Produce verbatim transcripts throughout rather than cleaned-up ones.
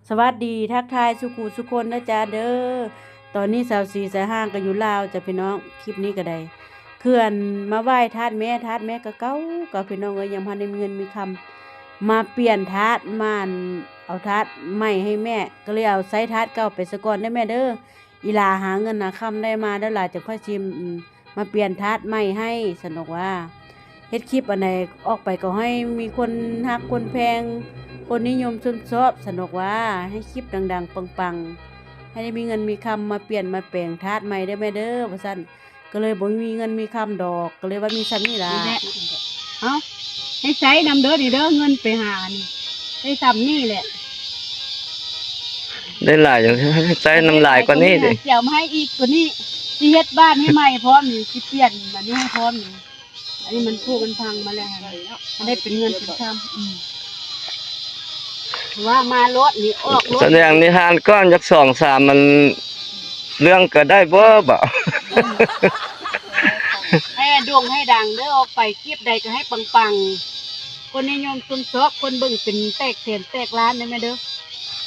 สวัสดีทักทายสู่ผู้สู่คนเด้อจ้าเด้อ ตอนนี้สาวสีสายห้างก็อยู่ลาวจ้ะพี่น้อง คลิปนี้ก็ได้ คืออันมาไหว้ธาตุแม่ ธาตุแม่ก็เก่าเก่าพี่น้องเอ้ย ยังบ่ทันได้มีเงินมีคำ มาเปลี่ยนธาตุ มาอันเอาธาตุใหม่ให้แม่ ก็เลยเอาใช้ธาตุเก่าไปซะก่อนเด้อแม่เด้อ อีหล่าหาเงินหาคำได้มาเด้อหล่า จั่งค่อยสิ อืม มาเปลี่ยนธาตุใหม่ให้ ซั้นดอกว่า เฮ็ดคลิปอันใดออกไปก็ให้มีคนฮักคนแพง คนนิยมชมชอบ ซั้นดอกว่า ให้คลิปดังๆ ปังๆ ให้ได้มีเงินมีคำมาเปลี่ยนมาแปลงธาตุใหม่เด้อแม่เด้อ ว่าซั้น ก็เลยบ่มีเงินมีคำดอก ก็เลยว่ามีส่ำนี้ล่ะ นี่แหละ เอ้า ให้ใช้นำเด้อนี่เด้อ เงินไปหานี่ ได้ส่ำนี้แหละ ได้หลายอยู่ ใช้นำหลายกว่านี้ติ เสียมาให้อีกกว่านี้ สิเฮ็ดบ้านให้ใหม่พร้อมนี่ สิเปลี่ยนอันนี้ให้พร้อมนี่ อันนี้มันผุมันพังมาแล้ว มันได้เป็นเงินเป็นคำ อืม ว่ามาโลดนี่ ออกโลด แสดงนิทานก่อนจักสองสาม มัน เรื่องก็ได้บ่บ่ ให้โด่งให้ดังเด้อ ออกไปคลิปใดก็ให้ปังๆ คนนิยมชมชอบ คนเบิ่งเป็นแตกแสนแตกล้านได้ไหมเด้อ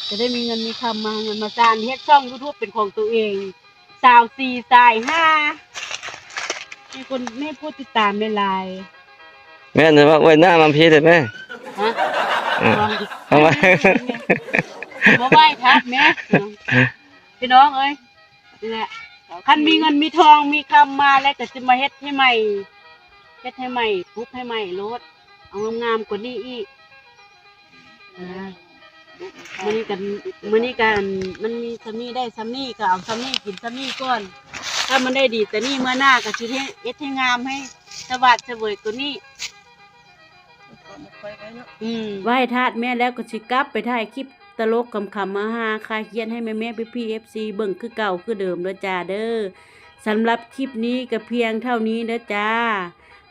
จะได้มีเงินมีคำมาหาเงินมาสร้าง เฮ็ดช่องยูทูบเป็นของตัวเอง สาวสีสายห้า ให้คน ให้ผู้ติดตามหลายๆ แม่นว่าไว้หน้ามาพี่ได้ไหม ฮะ อ่ะ เอาไว้ บ่ไหว้ทักแม่ พี่น้องเอ้ย นี่แหละ คันมีเงินมีทองมีคำมาแล้วก็สิมาเฮ็ดให้ใหม่ เฮ็ดให้ใหม่ ปลุกให้ใหม่โลด เอางามๆ กว่านี้อีก นะ มื้อนี้กัน มื้อนี้กัน มันมีส่ำนี้ได้ส่ำนี้ก็เอาส่ำนี้กินส่ำนี้ก่อน ถ้ามันได้ดีแต่นี้เมื่อหน้าก็สิเฮ็ด เฮ็ดให้งามให้สวัสดเสวยกว่านี้ อืม ไหว้ธาตุแม่แล้วก็สิกลับไปถ่ายคลิปตลกขำๆ มาหาคลายเครียดให้แม่ๆ พี่ๆ เอฟซี เบิ่งคือเก่าคือเดิมเด้อจ้าเด้อ สำหรับคลิปนี้ก็เพียงเท่านี้เด้อจ้า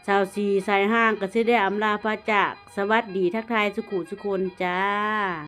สาวสีสายห้างก็สิได้อำลาพระจาก สวัสดีทักทายสุขุสุคนจ้า